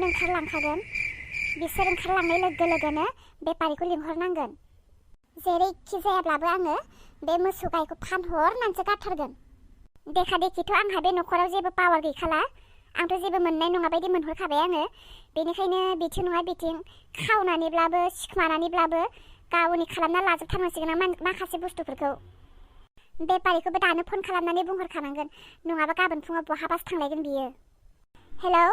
ओंखारलांखागोन बिसोर ओंखारलांनाय लोगो लोगोनो बेफारिखौ लिंहरनांगोन जेरैखि जायाब्लाबो आङो बे मोसौ गायखौ फानहरनानैसो गारथारगोन देखा देखिथ' आंहा बे न'खराव जेबो पावार गैखाला आंथ' जेबो मोननाय नङा बायदि मोनहरखाबाय आङो बेनिखायनो बिथिं नङा बिथिं खावनानैब्लाबो सिखमानानैब्लाबो गावनि खालामना लाजोबथारनांसिगोन आं माखासे बुस्थुफोरखौ बेफारिखौबो दानो फन खालामनानै बुंहरखानांगोन नङाबा गाबोन फुङाव बहाबासो थांलायगोन बियो हेलौ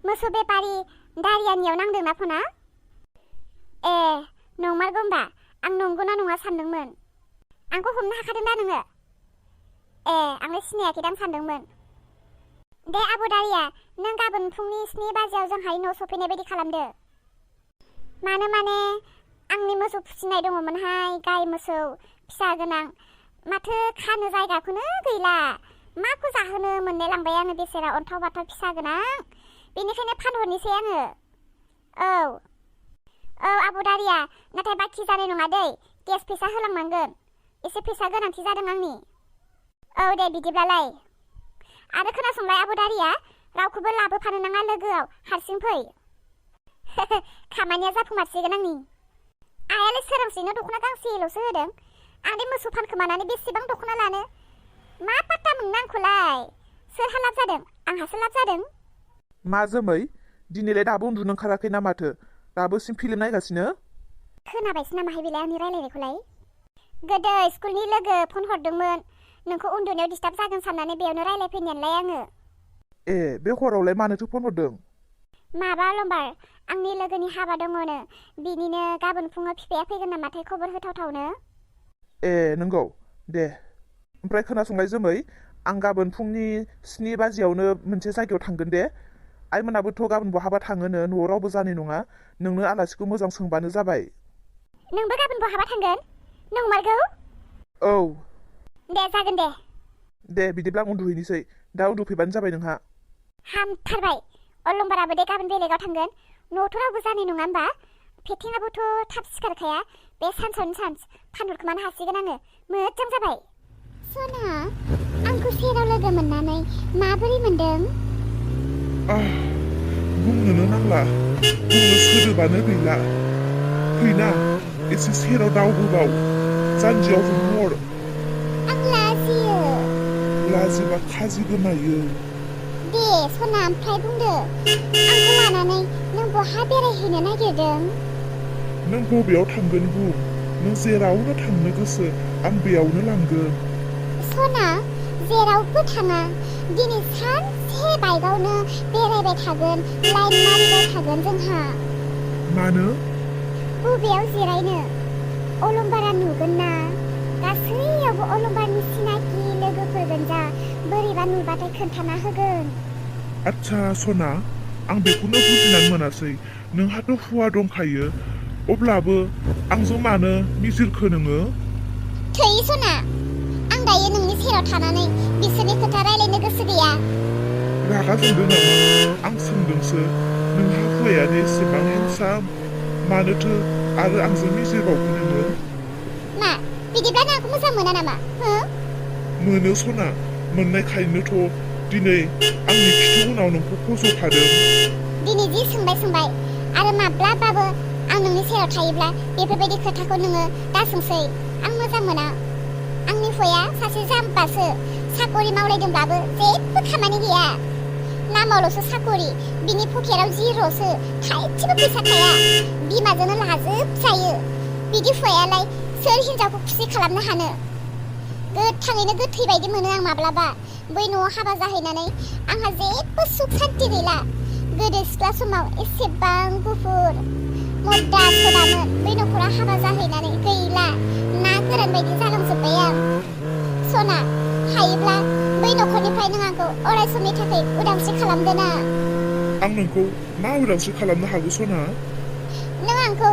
मोसौ बेफारि दारियानियाव नांदोंना फना ए नंमारगौ होमबा आं नंगौना नङा सानदोंमोन आंखौ हमनो हाखादों दा नोङो ए आंलाय सिनायाखैदां सानदोंमोन दे आबौ दारिया नों गाबोन फुंनि 7 बाजियाव जोंहाय न' सफैनाय बायदि खालामदो मानो माने आंनि मोसौ फिसिनाय दङमोनहाय गाय मोसौ फिसा गोनां माथो खानो जायगाखौनो गैला माखौ जाहोनो मोननाय लांबाय आङो बेसेरा अन्थाव बाथाव फिसा गोनां बेनिखायनो फानहरनोसै आङो औ आबौ दारिया नाथाय बाखि जानाय नङा दै केस फैसा होलांनांगोन एसे फैसा गोनांथि जादों आंनि औ दे बिदिब्लालाय आरो खोनासंलाय आबौ दारिया रावखौबो लाबोफानो नाङा लोगोआव हारसिं फै खामानिया जाफुंमारसिगोन आंनि आइयालाय सोरांसेनो दख'ना गांसेल'सो होदों आं बे मोसौ फानखोमानानै बेसेबां दख'ना लानो मा पात्ता मोननो आंखौलाय सोरहा लाब जादों आंहासो लाब जादों मा जोमै दिनैलाय दाबो उन्दुनो ओंखाराखै ना माथो दाबोसिम फिल्म नायगासिनो खोनाबायसो नामाहाय बेलाय आंनि रायलायनायखौलाय गोदो स्कुलनि लोगो फन हरदोंमोन नोंखौ उन्दुनायाव डिस्टार्ब जागोन साननानै बेयावनो रायलायफैनायालाय आङो ए बे हरावलाय मानोथो फन हरदों माबा लम्बार आंनि लोगोनि हाबा दङनो बिनिनो गाबोन फुङाव बिफाया फैगोन नामाथाय खबर होथावथावनो ए नंगौ दे ओमफ्राय खोनासंलाय जोमै आं गाबोन फुंनि 7 बाजियावनो मोनसे जायगायाव थांगोन दे आइमोनाबोथ' गाबोन बहाबा थाङोनो न'आव रावबो जानाय नङा नोंनो आलासिखौ मोजां सोंबानो जाबाय नोंबो गाबोन बहाबा थांगोन नंमारगौ औ दे जागोन दे बिदिब्ला आं उन्दुहैनोसै दा उन्दुफैबानो जाबाय नोंहा हामथारबाय अलम्बाराबो दे गाबोन बेलेगाव थांगोन न'आवथ' रावबो जानाय नङा होमबा फेथिङाबोथ' थाब सिखारखाया बे सानसावनो सान्स फानहरखोमानो हासिगोन आङो मोजां जाबाय सना आंखौ सेराव लोगो मोननानै माबोरै मोनदों बुंनोनो नांला बुंनो सोदोबानो गैला फैना एसे सेराव दावबोबाव जानजियाव हमहर आं लाजियो लाजिबा खाजि गोमायो दे सना ओमफ्राय बुंदो आंखौ लानानै नों बहा बेरायहैनो नागिरदों नों बबेयाव थांगोन बुं नों जेरावनो थांनो गोसो आं बेयावनो लांगोन सना जेरावबो थाङा दिनै सानसे बाइकआवनो बेरायबाय थागोन लाइन मारिबाय थागोन जोंहा मानो बबेयाव जिरायनो अलम्बारा नुगोन ना गासैयावबो अलम्बारनि सिनाखि लोगोफोर गोजा बोरैबा नुबाथाय खोन्थाना होगोन आच्छा सना आं बेखौनो बुजिनानै मोनासै नोंहाथ' हुवा दंखायो अब्लाबो आंजों मानो मिजिरखो नोङो थै सना आं दायो नोंनि सेराव थानानै बिसोरनि खोथा रायलायनो गोसो गैया रागा जोंदों नामा आं सोंदोंसो नोंहा हुवायानो एसेबां हेन्डसाम मानोथो आरो आंजों मिजिरबावगोन नोङो मा बिदिब्ला नों आंखौ मोजां मोना नामा हो मोनो सना मोननायखायनोथ' दिनै आंनि खिथु उनाव नोंखौ फज'खादों दिनै जि सोंबाय आरो माब्लाबाबो आं नोंनि सेराव थायोब्ला बेफोरबायदि खोथाखौ नोङो दा सोंसै आं मोजां मोना आंनि हौवाया सासे जाम्बासो साकरि मावलायदोंब्लाबो जेबो खामानि गैया नामावल'सो साकरि बिनि पकेटाव जिर'सो थाइसेबो फैसा थाया बिमाजोंनो लाजोबजायो बिदि हौवायालाय सोर हिनजावखौ खुसि खालामनो हानो गोथाङैनो गोथै बायदि मोनो आं माब्लाबा बै न'आव हाबा जाहैनानै आंहा जेबो सुख सान्ति गैला गोदो सिख्ला समाव एसेबां गुफुर मद्दा सदामोन बै न'खराव हाबा जाहैनानै गैला ना गोरान बायदि जालांजोब्बाय आं सना हायोब्ला बै न'खरनिफ्राय नों आंखौ अराय समनि थाखाय उदांस्रि खालामदो ना आं नोंखौ मा उदांस्रि खालामनो हागौ सना नों आंखौ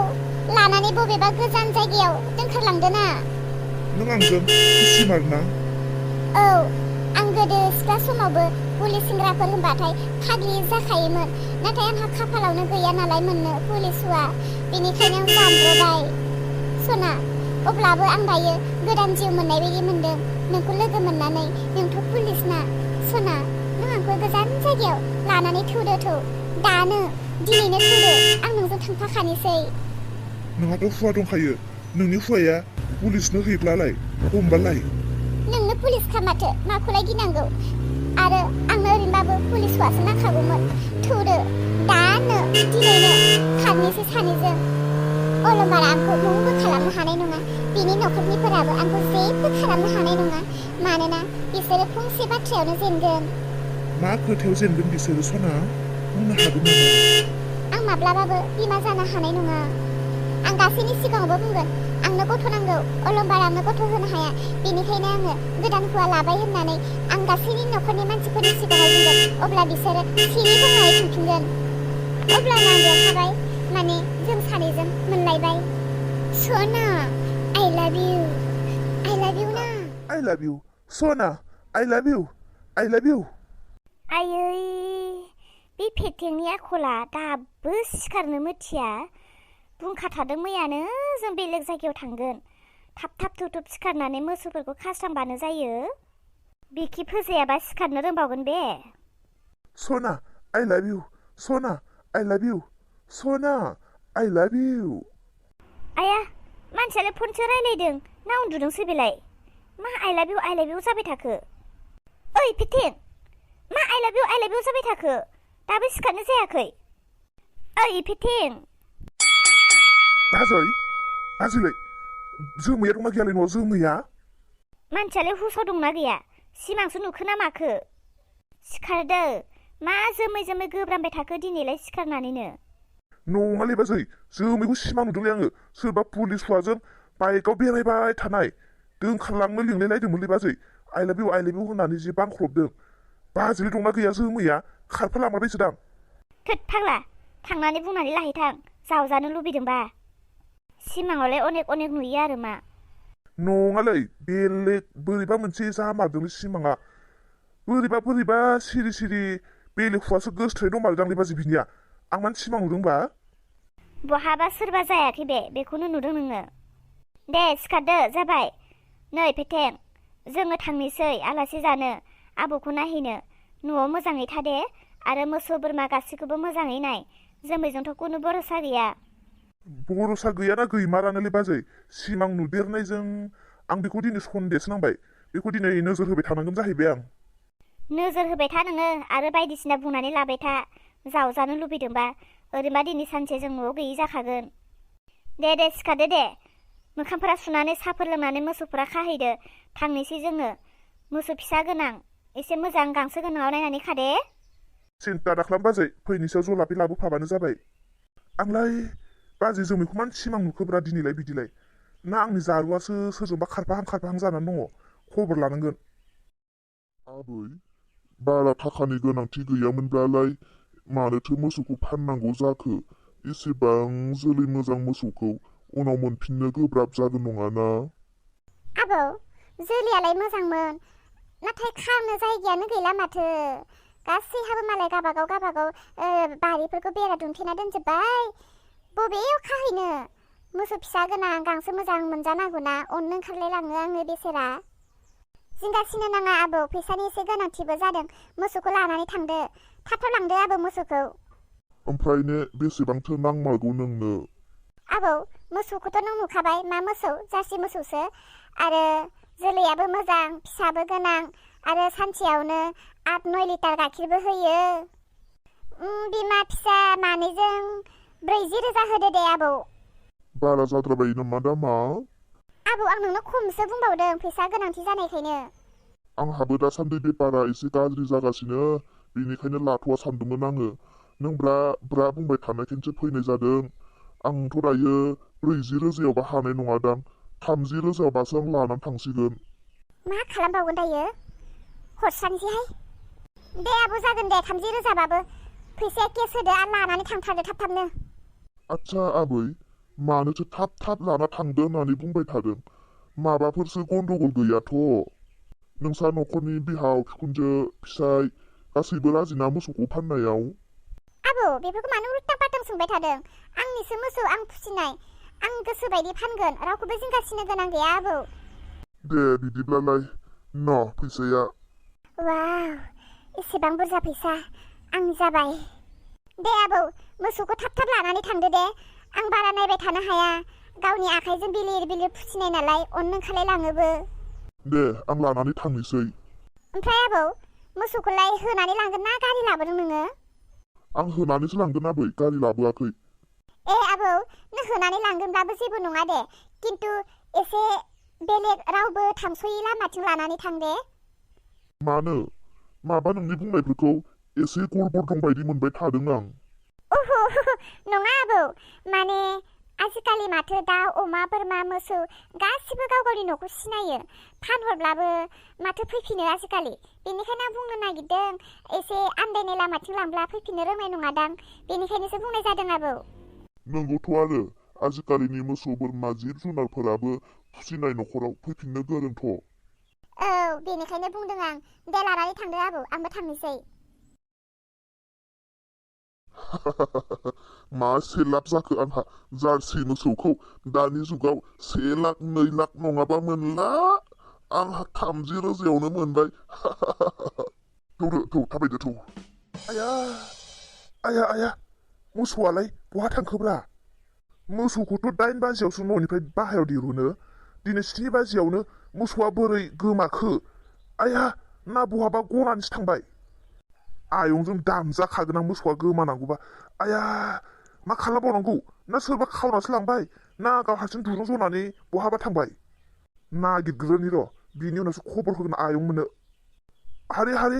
लानानै बबेबा गोजान जायगायाव दोनखारलांदो ना नों आंजों खुसिमारना औ आं गोदो सिख्ला समावबो पुलिस सेंग्राफोर होनबाथाय फाग्लि जाखायोमोन नाथाय आंहा खाफालावनो गैया नालाय मोननो पुलिस हौवा बेनिखायनो आं जामब्रबाय सना अब्लाबो आं दायो गोदान जिउ मोननाय बायदि मोनदों नोंखौ लोगो मोननानै नोंथ' पुलिस ना सना नों आंखौ गोजान जायगायाव लानानै थौदो दानो दिनैनो थुदो आं नोंजों थांफाखानोसै नोंहाथ' हुवा दंखायो नोंनि हुवाया पुलिसनो हैब्लालाय हमबालाय नोंनो पुलिसखा माथो माखौलाय गिनांगौ आरो आंनो ओरैनोबाबो पुलिस हौवासो नांखागौमोन थुदो दानो दिनैनो खारनोसै सानैजों अलंबारा आंखौ मुंबो खालामनो हानाय नङा बिनि नखरनिफोराबो आंखौ जेबो खालामनो हानाय नङा मानोना बिसोरो फंसे बाथ्रायावनो जेनगोन मा खोथायाव जेनगोन बिसोरो सना बुंनो हागोन नामा आं माब्लाबाबो बिमा जानो हानाय नङा आं गासैनि सिगाङावबो बुंगोन आंनो गथ' नांगौ अलंबारा आंनो गथ' होनो हाया बेनिखायनो आङो गोदान हौवा लाबाय होननानै आं गासैनि नखरनि मानसिफोरनि सिगाङाव बुंगोन अब्ला बिसोरो सिरि गंनानै थांफिनगोन अब्लानो आं देरहाबाय माने जों सानैजों मोनलायबाय सना I love you ना I love you सना I love you आयै बे फेथेंनि आखला दाबो सिखारनो मिथिया बुंखाथारदों मैयानो जों बेलेग जायगायाव थांगोन थाब थाब थुब सिखारनानै मोसौफोरखौ खास्रांबानो जायो बिखि फोजायाबा सिखारनो रोंबावगोन बे सना I love you सना I love you सना I love you आया मानसियालाय फनसो रायलायदों ना उन्दुदोंसो बेलाय मा I love you जाबाय थाखो ओइ फेथें मा I love you जाबाय थाखो दाबो सिखारनो जायाखै ओइ फेथें बाजैलाय जोमैया दंना गैयालाय न'आव जोमैया मानसियालाय हुसाव दंना गैया सिमांसो नुखो ना माखो सिखारदो मा जोमै गोब्रामबाय थाखो दिनैलाय सिखारनानैनो नङालै बाजै जोमैखौ सिमां नुदोंलै आङो सोरबा पुलिस हौवाजों बाइकआव बेरायबाय थानाय दोनखारलांनो लिंलायलायदोंमोनलै बाजै I love you होननानै जि बांख्रबदों बाजैलाय दंना गैया जोमैया खारफालांबायसोदां थोद फाग्ला थांनानै बुंनानै लाहैथां जावजानो लुबैदोंबा सिमाङावलाय अनेक नुयो आरो मा नङालै बेलेग बोरैबा मोनसे जामारदोंलै सिमाङा बोरैबा सिरि बेलेग हौवासो गोसोथोनाय दंमारदांलै बाजै बिनिया आं मानो सिमां नुदोंबा बहाबा सोरबा जायाखै बेखौनो नुदों नोङो दे सिखारदो जाबाय नै फेथें जोङो थांनोसै आलासि जानो आबौखौ नायहैनो न'आव मोजाङै थादे आरो मोसौ बोरमा गासैखौबो मोजाङै नाय जोमैजोंथ' खुनु भरसा गैया भरसा गैयाना गैमारानोलै बाजै सिमां नुदेरनायजों आं बेखौ दिनै सन्देहसो नांबाय बेखौ दिनै नोजोर होबाय थानांगोन जाहैबाय आं नोजोर होबाय था नोङो आरो बायदिसिना बुंनानै लाबाय था जावजानो लुबैदोंबा ओरैनोबा दिनै सानसे जों न'आव गैयि जाखागोन दे सिखारदो दे मोखांफोरा सुनानै साहाफोर लोंनानै मोसौफोरा खाहैदो थांनोसै जोङो मोसौ फिसा गोनां एसे मोजां गांसो गोनाङाव नायनानै खादे सिन्था दाख्लाम बाजै फैनोसैयाव जलाफि लाबोफाबानो जाबाय आंलाय बाजै जोमैखौ मानो सिमां नुखोब्रा दिनैलाय बिदिलाय ना आंनि जारुवासो सोरजोंबा खारफाहां जानानै दङ खबर लानांगोन आबै बारा थाखानि गोनांथि गैयामोनब्लालाय मानोथो मोसौखौ फाननांगौ जाखो एसेबां जोलै मोजां मोसौखौ उनाव मोनफिननो गोब्राब जागोन नङाना आबौ जोलैयालाय मोजांमोन नाथाय खानो जायगायानो गैला माथो गासैहाबो मालाय गाबागाव बारिफोरखौ बेरा दुमथेना दोनजोब्बाय बबेयाव खाहैनो मोसौ फिसा गोनां गांसो मोजां मोनजानांगौना अननो ओंखारलायलाङो आङो बेसेरा जिंगासिनो नाङा आबौ फैसानि एसे गोनांथिबो जादों मोसौखौ लानानै थांदो थाब लांदो आबौ मोसौखौ ओमफ्राय ने बेसेबांथो नांमारगौ नोंनो आबौ मोसौखौथ' नों नुखाबाय मा मोसौ जारसि मोसौसो आरो जोलैयाबो मोजां फिसाबो गोनां आरो सानसेयावनो 8-9 लिटार गाइखेरबो होयो बिमा फिसा मानैजों 40,000 होदो दे आबौ बारा जाद्राबाय नामा दामा आबौ आं नोंनो खमसो बुंबावदों फैसा गोनांथि जानायखायनो आंहाबो दासान्दि बेपारा एसे गाज्रि जागासिनो बेनिखायनो लाथ'वा सानदोंमोन आङो नों ब्रा बुंबाय थानायखायसो फैनाय जादों आंथ' दायो 40,000यावबा हानाय नङादां 30,000बासो आं लानानै थांसिगोन मा खालामबावगोन दायो हरसानोसैहाय दे आबौ जागोन दे 30,000बाबो फैसाया केस होदो आरो लानानै थांथारदो थाबनो आच्छा आबै मानोथो थाब लाना थांदो होननानै बुंबाय थादों माबाफोरसो गन्डगोल गैयाथ' नोंसा न'खरनि बिहाव बिखुनजो फिसाय गासैबो राजिना मोसौखौ फाननायाव आबौ बेफोरखौ मानो उल्टा पाल्टा सोंबाय थादों आंनिसो मोसौ आं फिसिनाय आं गोसोबायदि फानगोन रावखौबो जिंगासिनो गोनां गैया आबौ दे बिदिब्लालाय न' फैसाया वाव एसेबां बुरजा फैसा आंनि जाबाय दे आबौ मोसौखौ थाब थाब लानानै थांदो दे आं बारा नायबाय थानो हाया गावनि आखाइजों बिलिर बिलिर फुसिनाय नालाय अननो ओंखारलायलाङोबो दे आं लानानै थांनोसै। ओमफ्राय आबौ मोसौखौलाय होनानै लांगोन ना गारि लाबोदों नोङो? आं होनानैसो लांगोन आबै, गारि लाबोआखै। ए आबौ नों होनानै लांगोनब्लाबो जेबो नङा दे खिन्थु एसे बेलेग रावबो थांस'यै लामाथिं लानानै थां दे। मानो? माबा नोंनि बुंनायफोरखौ एसे गड़बड़ दं बायदि मोनबाय थादों आं। ओहो नङा आबौ माने आजिखालि माथो दाउ अमा बोरमा मोसौ गासिबो गाव गावनि न'खौ सिनायो फानहरब्लाबो माथो फैफिनो आजिखालि बेनिखायनो आं बुंनो नागिरदों एसे आन्दायनाय लामाथिं लांब्ला फैफिननो रोंनाय नङादां बेनिखायनोसो बुंनाय जादों आबौ। नंगौथ' आरो आजिखालिनि मोसौ बोरमा जिब जुनारफोराबो फिसिनाय न'खराव फैफिननो गोरोंथ'। औ बेनिखायनो बुंदों आं दे लानानै थांदो आबौ आंबो थांनोसै। मा 1 लाख जाखो आंहा जार्सि मोसौखौ दानि जुगाव 1 लाख 2 लाख नङाबा मोनला आंहा 30,000 मोनबाय। थौ थाबायदो थौ। आया आया आया मोसौआलाय बहा थांखोब्रा? मोसौखौथ' 8 बाजियावसो न'निफ्राय बाहेरायाव दिरुनो दिनै 7 बाजियावनो मोसौआ बोरै गोमाखो? आया ना बहाबा गनानैसो थांबाय? आयंजों दामजाखागोन आं मोसौआ गोमानांगौबा। आया मा खालामबावनांगौ? ना सोरबा खावनासो लांबाय ना गाव हारसिं दुरुं जनानै बहाबा थांबाय? नागिरग्रोनि र' बिनि उनावसो खबर होगोन आयं मोननो। हारे हारे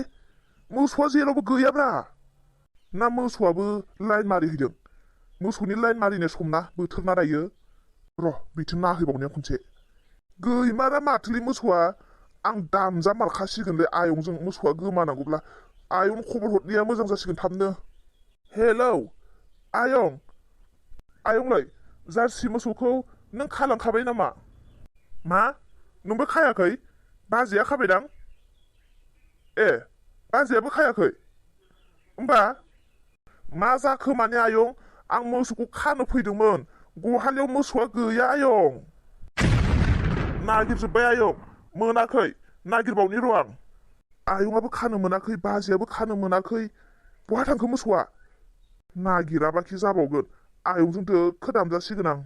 मोसौआ जेरावबो गैयाब्रा। ना मोसौआबो लाइन मारिहैदों? मोसौनि लाइन मारिनो सम ना बोथोर ना दायो। र' बिथिं नायहैबावनाया खनसे। गैमारा माथोलै मोसौआ। आं दामजा मारखासिगोनलै आयंजों मोसौआ गोमानांगौब्ला। आयं खबर हरनाया मोजां जासिगोन थाबनो। हेलौ आयं, आयंलाय जार्सि मोसौखौ नों खालांखाबाय नामा? मा नोंबो खायाखै? बाजैया खाबायदां? ए बाजैयाबो खायाखै? होमबा मा जाखो माने आयं? आं मोसौखौ खानो फैदोंमोन गहालियाव मोसौआ गैया आयं। नागिरजोब्बाय आयं मोनाखै नागिरबावनि र' आं। आयंआबो खानो मोनाखै बाजैयाबो खानो मोनाखै बहा थांखो मोसौआ? नागिराबाखि जाबावगोन आयंजों दोखो दामजासिगोन आं।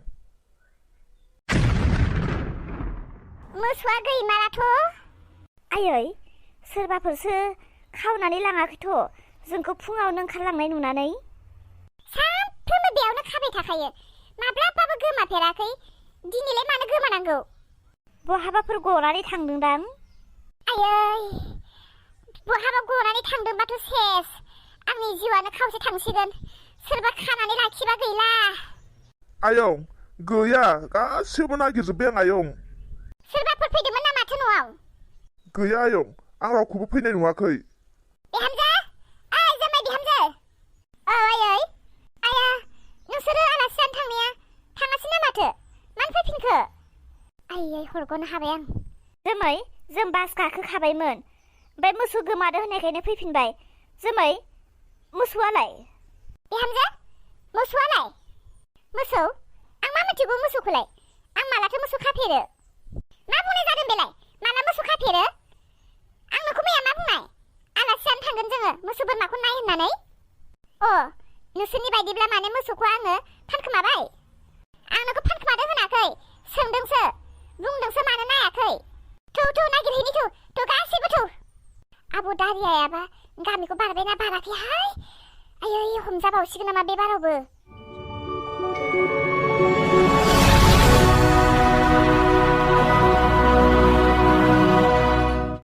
मोसौआ गैमाराथ'। आयै सोरबाफोरसो खावनानै लाङाखैथ' जोंखौ फुङावनो ओंखारलांनाय नुनानै। सानफ्रोमबो बेयावनो खाबाय थाखायो माब्लाबाबो गोमाफेराखै दिनैलाय मानो गोमानांगौ? बहाबाफोर गनानै थांदोंदां। आयै बहाबा गनानै थांदोंबाथ' सेस आंनि जिउआनो खावसे थांसिगोन सोरबा खानानै लाखिबा गैला। आयं गैया गासिबो नागिरजोब्बाय आं आयं। सोरबाफोर फैदोंमोन ना माथो न'आव? गैया आयं आं रावखौबो फैनाय नुवाखै। बिहामजो ओइ जामाय बिहामजो। औ आयै। आया नोंसोरो आलासि जानो थांनाया थाङासै ना माथो? मानो फैफिनखो? आयै हरग'नो हाबाय आं। जोमै जों बास गाखोखाबायमोन ओमफ्राय मोसौ गोमादो होननायखायनो फैफिनबाय। जोमै मोसौआलाय? बिहामजो मोसौआलाय? मोसौ? आं मा मिथिगौ मोसौखौलाय? आं मालाथो मोसौ खाफेरो? मा बुंनाय जादों बेलाय? माला मोसौ खाफेरो? आं नोंखौ मैया मा बुंनाय? आलासि जानो थांगोन जोङो मोसौ बोरमाखौ नाय होननानै। अ नोंसोरनि बायदिब्ला माने मोसौखौ आङो फानखोमाबाय? आं नोंखौ फानखोमादों होनाखै सोंदोंसो बुंदोंसो मानो नायाखै? थौ नागिरहैनि थौ गासिबो थौ। आब' दारियायाबा गामिखौ बारबायना बाराखैहाय? आयै हमजाबावसिगोन नामा बे बारावबो?